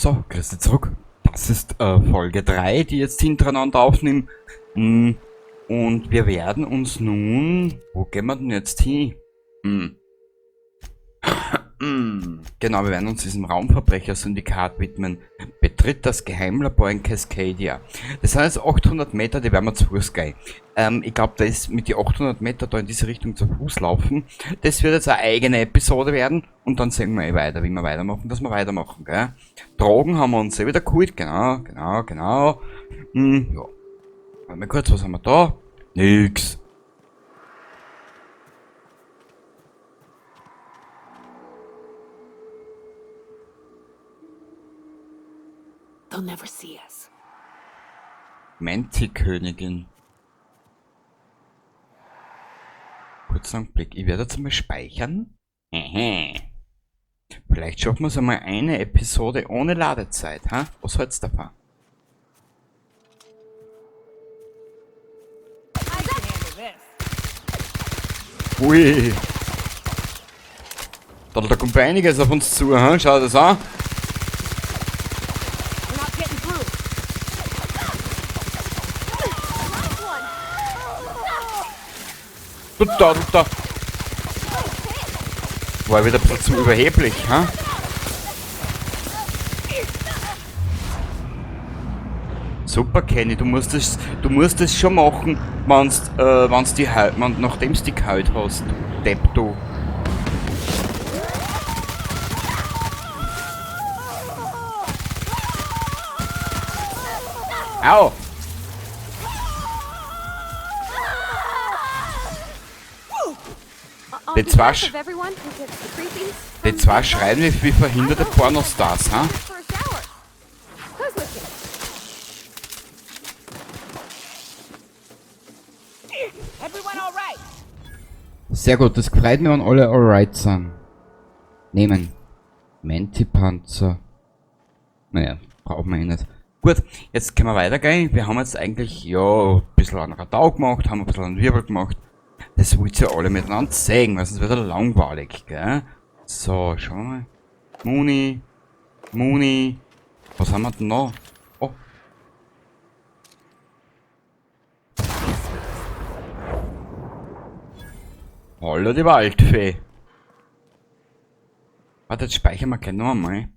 So, grüß dich zurück. Das ist Folge 3, die ich jetzt hintereinander aufnehme. Und wir werden uns nun... Wo gehen wir denn jetzt hin? Genau, wir werden uns diesem Raumverbrecher-Syndikat widmen. Betritt das Geheimlabor in Cascadia. Das sind jetzt 800 Meter, die werden wir zu Fuß gehen. Ich glaub, da ist mit die 800 Meter da in diese Richtung zu Fuß laufen. Das wird jetzt eine eigene Episode werden. Und dann sehen wir eh weiter, wie wir weitermachen, dass wir weitermachen, gell? Drogen haben wir uns eh wieder geholt. Genau, genau, genau. Ja. Warte mal kurz, was haben wir da? Nix. They'll never see us. Menti-Königin. Kurzer Augenblick. Ich werde jetzt einmal speichern. Hehe. Vielleicht schaffen wir es einmal eine Episode ohne Ladezeit. Ha? Was hältst du davon? Ui. Da kommt einiges auf uns zu. Ha? Schau das an. Da, da. War wieder ein bisschen zu überheblich, ha? Super, Kenny, du musst das schon machen, wenn's die Haut, wenn, nachdem's die geheult hast, du Depp, du. Au! Die zwei schreien wie verhinderte Pornostars, ha? Sehr gut, das freut mich, wenn alle alright sind. Nehmen. Menti-Panzer. Naja, brauchen wir eh nicht. Gut, jetzt können wir weitergehen. Wir haben jetzt eigentlich, ja, ein bisschen einen Radau gemacht, haben ein bisschen einen Wirbel gemacht. Das wollt ihr alle miteinander sehen, weil sonst wird er langweilig, gell? So, schauen wir mal. Muni, Muni. Was haben wir denn noch? Oh. Hallo, die Waldfee. Warte, jetzt speichern wir gleich noch einmal.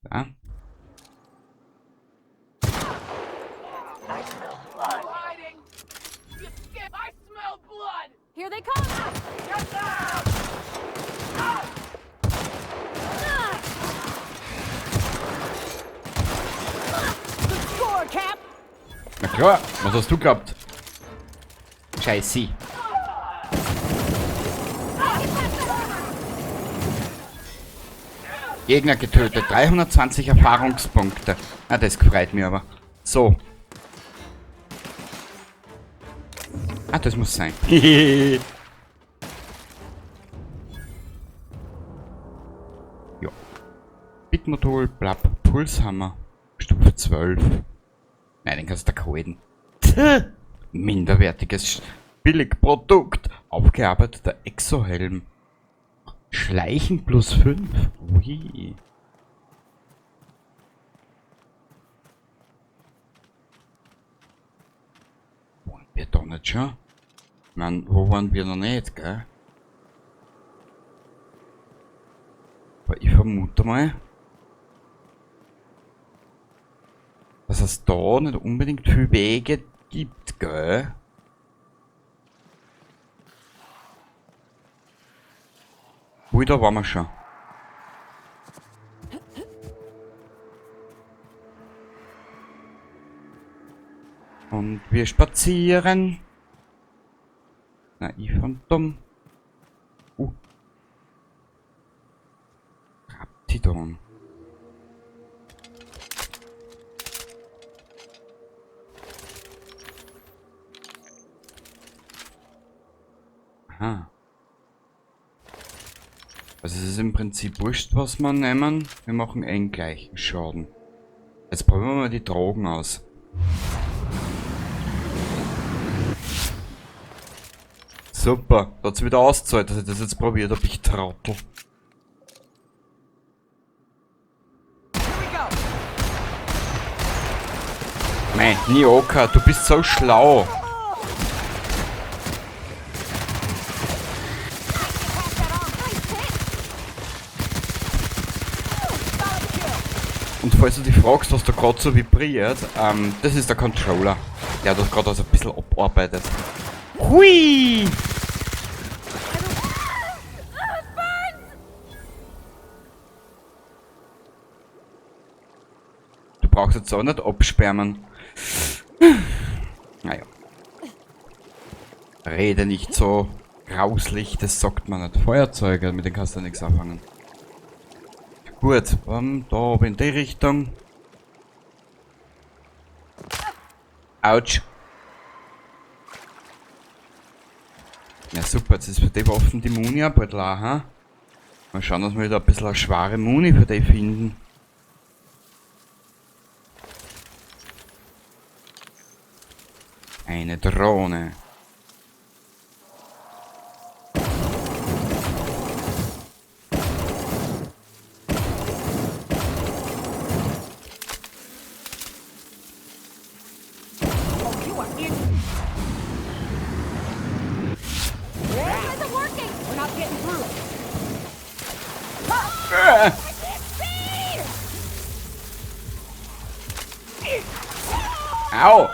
Da. Here they come! Good score, Cap! Na klar, was hast du gehabt? Scheiße. Gegner getötet, 320 Erfahrungspunkte. Na, das freut mich aber. So. Ah, das muss sein. Ja. Bitmodul, blab, Pulshammer. Stufe 12. Nein, den kannst du da halten. Minderwertiges Billigprodukt. Aufgearbeiteter Exohelm. Schleichen plus 5. Ui. Waren wir da nicht schon? Ich mein, wo waren wir noch nicht, gell? Aber ich vermute mal, dass es da nicht unbedingt viele Wege gibt, gell? Ui, da waren wir schon. Und wir spazieren. Na, ich von dumm. Raptidon. Aha. Also es ist im Prinzip wurscht, was wir nehmen. Wir machen eh den gleichen Schaden. Jetzt probieren wir mal die Drogen aus. Super, da hat's wieder ausgezahlt, dass ich das jetzt probiert hab, ich Trottel. Mei, Nyoka, du bist so schlau. Und falls du dich fragst, was da gerade so vibriert, das ist der Controller, der das gerade so ein bisschen abarbeitet. Hui! Du brauchst jetzt auch nicht absperren. Naja. Rede nicht so grauslich, das sagt man nicht. Feuerzeuge, mit denen kannst du nichts anfangen. Gut, da oben in die Richtung. Autsch. Ja super, jetzt ist für die Waffen die Muni auch bald leer, ha? Mal schauen, dass wir da ein bisschen eine schwere Muni für die finden. Eine Drohne. Au!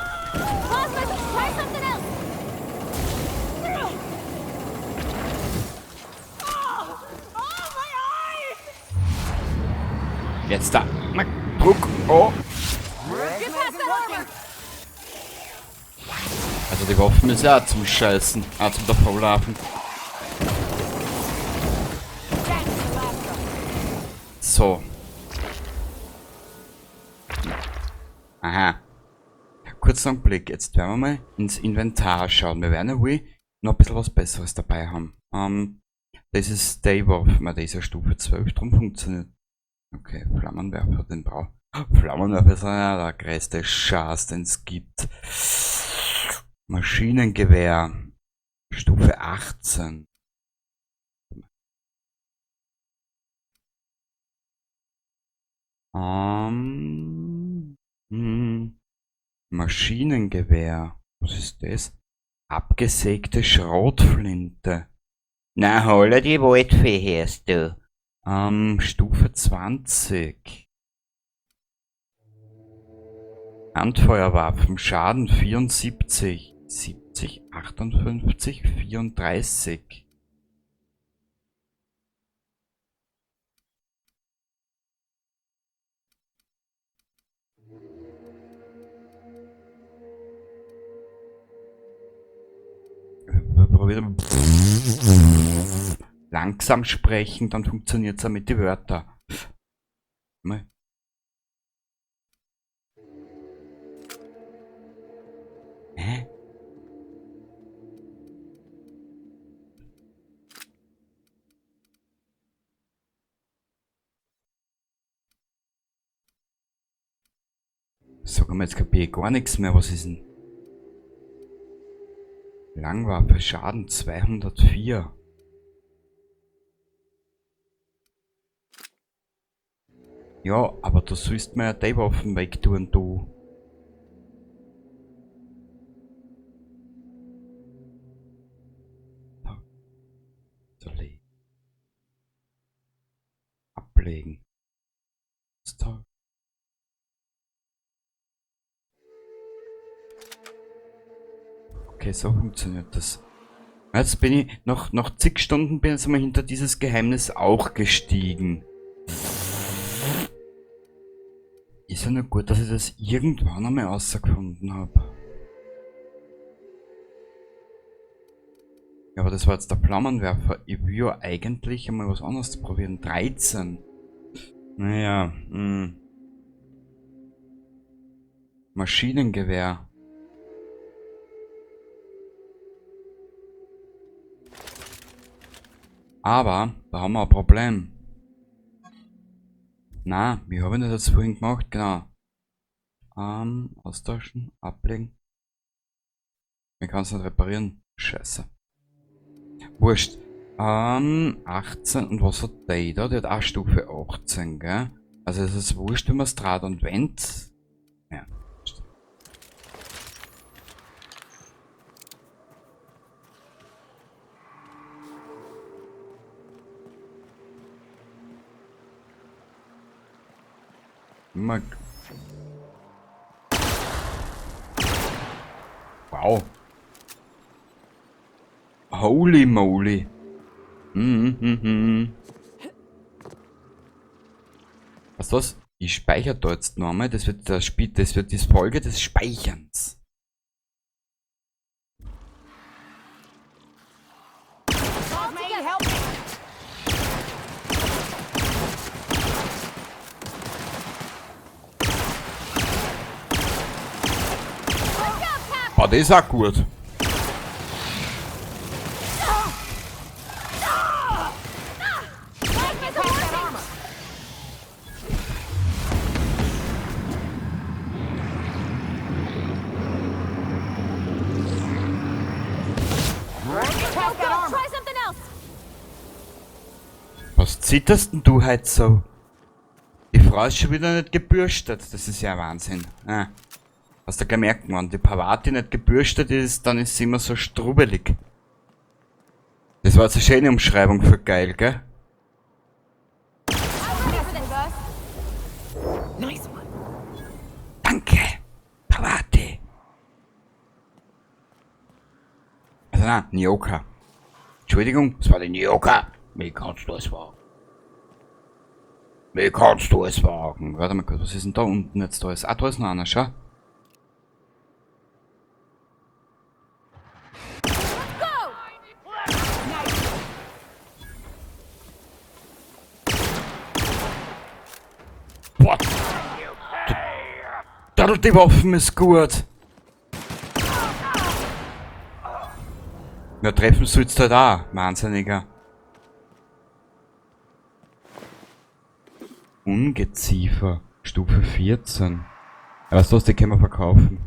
Jetzt da. Druck. Oh. Also die Waffen ist ja auch zum Scheißen. Auch zum Davonlaufen. So. Aha. Kurzer Blick. Jetzt werden wir mal ins Inventar schauen. Wir werden ja wohl noch ein bisschen was Besseres dabei haben. Das ist die Waffe. Das ist ja Stufe 12, drum funktioniert. Okay, Flammenwerfer, den brauch. Flammenwerfer ist ja der größte Schatz, den es gibt. Maschinengewehr. Stufe 18. Maschinengewehr. Was ist das? Abgesägte Schrotflinte. Na, holla die Waldfee, hörst du. Stufe 20. Handfeuerwaffen, Schaden 74, 70, 58, 34. Langsam sprechen, dann funktioniert's auch mit den Wörtern. Mal. Hä? Sag mal, jetzt kapier ich gar nichts mehr. Was ist denn? Langwaffe, Schaden 204. Ja, aber du sollst mir ja die Waffen wegtun, du. Ablegen. Okay, so funktioniert das. Jetzt bin ich, noch zig Stunden bin ich jetzt mal hinter dieses Geheimnis auch gestiegen. Ist ja nur gut, dass ich das irgendwann einmal rausgefunden hab. Ja, aber das war jetzt der Flammenwerfer. Ich will ja eigentlich einmal was anderes probieren. 13. Naja, Maschinengewehr. Aber, da haben wir ein Problem. Na, wie habe ich das jetzt vorhin gemacht? Genau. Austauschen, ablegen. Ich kann's nicht reparieren. Scheiße. Wurscht. 18. Und was hat der da? Der hat auch Stufe 18, gell? Also es ist wurscht, wenn man's draht und wendet. Ja. Immer. Wow. Holy moly. Mhm. Was ist das? Ich speichere da jetzt nochmal. Das wird das Spiel, das wird die Folge des Speicherns. Boah, das ist auch gut. Was zitterst denn du heute so? Die Frau ist schon wieder nicht gebürstet. Das ist ja Wahnsinn. Ah. Hast du gemerkt, wenn die Parvati nicht gebürstet ist, dann ist sie immer so strubbelig. Das war jetzt eine schöne Umschreibung für geil, gell? Nice one. Danke, Parvati. Also nein, Nyoka. Entschuldigung, es war die Nyoka. Wie kannst du es wagen? Wie kannst du es wagen? Warte mal kurz, was ist denn da unten jetzt da ist? Ah, da ist noch einer, schau. Boah. Die Waffen ist gut. Ja, treffen sollst du halt auch, Wahnsinniger. Ungeziefer, Stufe 14. Ja, weißt du was, die können wir verkaufen.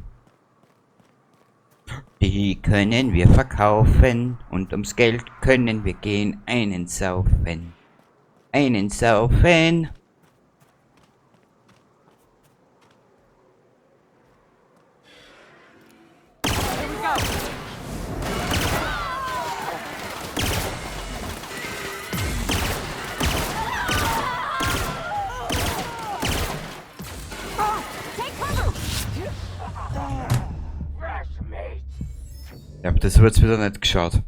Die können wir verkaufen und ums Geld können wir gehen einen saufen. Einen saufen. Ja, aber das wird jetzt wieder nicht geschaut.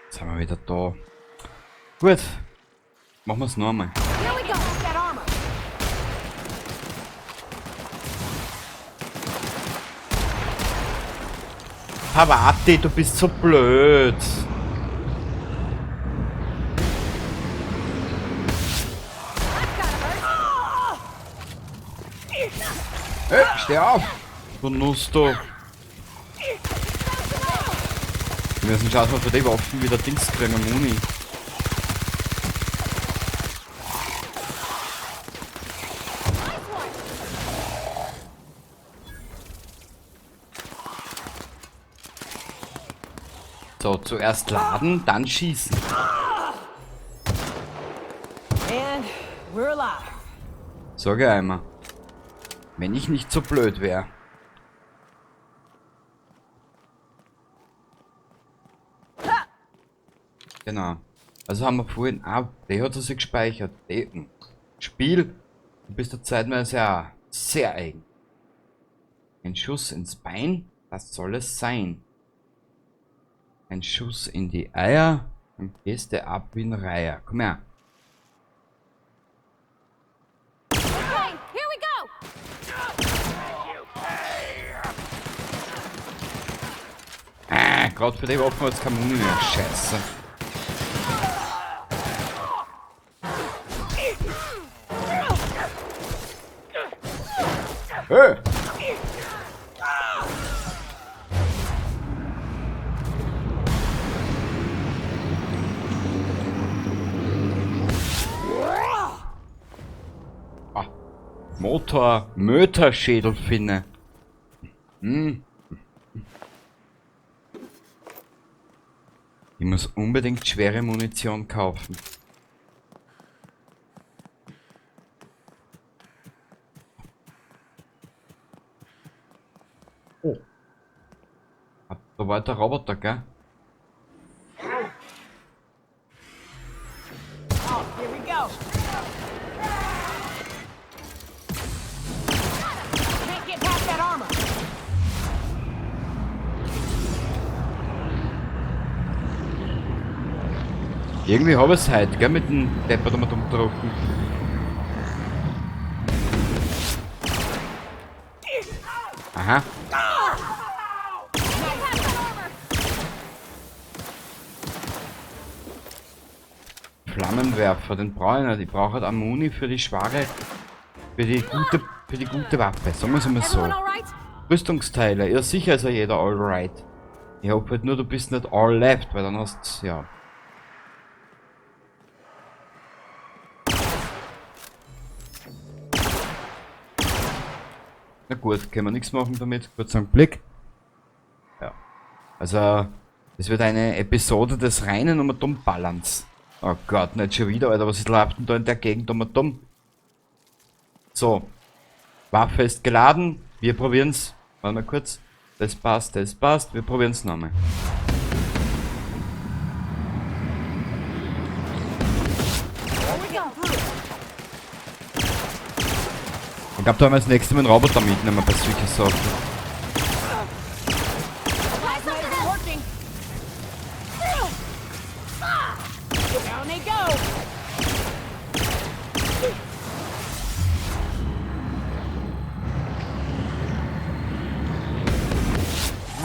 Jetzt sind wir wieder da. Gut. Machen wir's noch einmal. Parvati, du bist so blöd. Hey, steh auf! Du Nuss, du. Wir müssen schauen, dass wir für die Waffen wieder Dings kriegen, Muni. So, zuerst laden, dann schießen. And we're alive. Sag ich einmal. Wenn ich nicht so blöd wär. Genau. Also haben wir vorhin... Ah, der hat sich gespeichert. Die, Spiel, du bist der zeitweise ja sehr eigen. Ein Schuss ins Bein, das soll es sein. Ein Schuss in die Eier, dann gehst du ab wie ein Reiher. Komm her. Okay, here we go. Ah, grad für die Waffen hat's keine Muni mehr. Scheiße. Hey! Motor, Möterschädelfinne. Hm. Ich muss unbedingt schwere Munition kaufen. Oh. Da war der Roboter, gell? Oh, here we go. Can't get past that armor. Irgendwie hab ich's heute, gell, mit dem Deppert um drucken. Aha. Flammenwerfer, den brauche ich nicht. Ich brauche halt Amuni für die schwere, für die gute Waffe. Sagen wir's einmal so. Everyone all right? Rüstungsteile. Ja, sicher ist ja jeder alright. Ich hoffe halt nur, du bist nicht all left, weil dann hast du, ja. Na gut, können wir nichts machen damit. Kurz einen Blick. Ja. Also, es wird eine Episode des reinen um dumm Ballerns. Oh Gott, nicht schon wieder, Alter. Was ist läuft denn da in der Gegend um dumm? So. Waffe ist geladen. Wir probieren's. Warte mal kurz. Das passt, das passt. Wir probieren's nochmal. Ich glaub, da haben wir das nächste Mal einen Roboter mitnehmen bei solchen Sachen. Plasma isn't working. Down they go.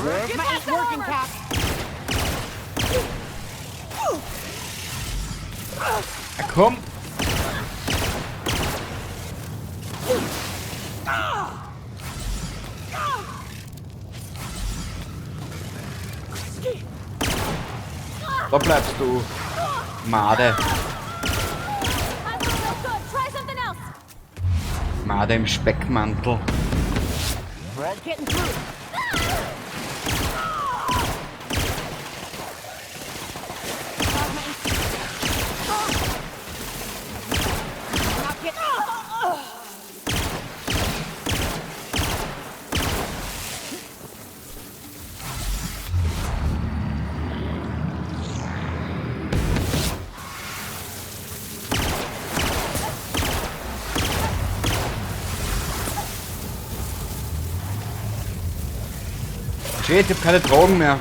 Plasma ain't working, Cap. Ja, komm! Da bleibst du, Made. Plasma's no good. Try something else. Made im Speckmantel. Getting through. Plasma ain't. Not getting. Shit, ich hab keine Drogen mehr.